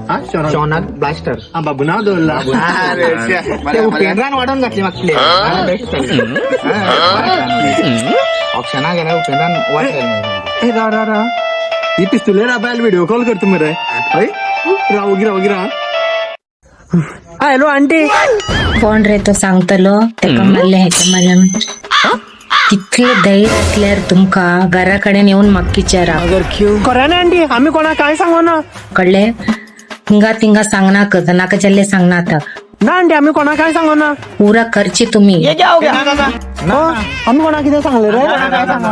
हा शोनाक ब्लास्टर. हा बाबू नाव दवरला. ते उपेंद्रान वाडोवन घातली म्हाका प्लेयर बेस्ट. ऑप्शना गेल्या उपेंद्रान वाट घाली. ए राव राव राव, ही पिस्तुले राबायल व्हिडिओ कॉल करतो मरे. हय राव, ओगी राव, ओगी राव. हा हॅलो आंटी. कोण रे तो सांगतलो तेका मारले हेका मारले म्हण. कितले धैर्य असल्यार तुमका घरा कडेन येवन म्हाका विचारा. खरें ना आंटी, आमी कोणाक काय सांगो ना. कळ्ळे? हिंगा तिंगा सांगनाक, नाका जाल्ले सांगनात. ना आंटी, आमी कोणाक काय सांगो ना. पुरा करची तुम्ही. आमी कोणाक कितें सांगले रे?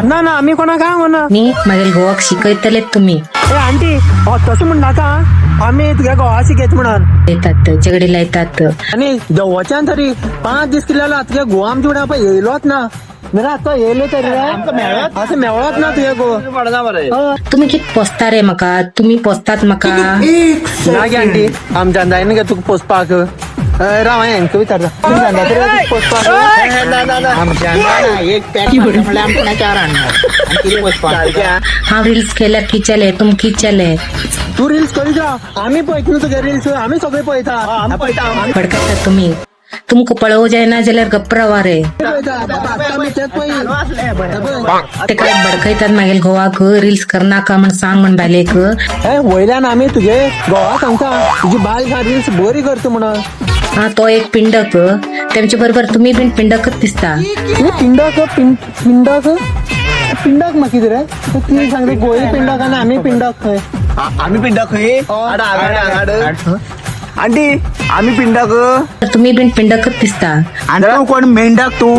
ना ना, आमी कोणाक काय सांगो ना. न्ही मागीर घोवाक शिकयतले तुम्ही. ए आंटी, हो तशें म्हणनाका, आमी तुगे घोवा शिकयत म्हणून. येतात झगडी लायतात. आनी जवळच्यान तरी 5 दीस कितें जालो, तुगे घोव आमचे फुडें पळय येयलोच ना. मेरा आतां येयलो तरी रे असं मेवळोच ना तुगे घोव. तुम्ही कित पोसता रे म्हाका? तुम्ही पोसतात म्हाका? ना गे आंटी, आमच्यान जायना गे तुका पोसपाक. राव, हांकां विचारता, तुमच्यान जाता रे तुका पोसपाक? आमच्यान ना, एक पॅक मारता म्हणल्यार आमकां चार हाडणार आनी कितें वचपाक. हांव रिल्स केल्यार किचले तुम किचले. तू रिल्स करीत राव, आमी पळयत न्हू तुगे रिल्स, आमी सगळे पळयता, आमी पळयता, आमी फडकतात तुम्ही. तुमका पळोवं जायना जाल्यार गप्प रावा रे. पळयता. आतां आमी तेच पळय. ते काय भडकयतात मागीर घोवाक, रिल्स करनाका म्हण सांग म्हण बायलेक. हे वयल्यान आमी तुगे घोवा सांगता, तुजी बायल सा रिल्स बरी करता म्हणून. हा तो एक पिंडक, तेमचे बरोबर तुम्ही बीन पिंडकच दिसता. कितें पिंडक? पिंडक पिंडक म्हाका कितें रे? ती सांगता गोंय पिंडक आनी आमी पिंडक खंय. आम्ही पिंडक खंय? आड आड आड आंटी, आम्ही पिंडक. तुम्ही बीन पिंडकच दिसता. आणि तू कोण मेंढक तू?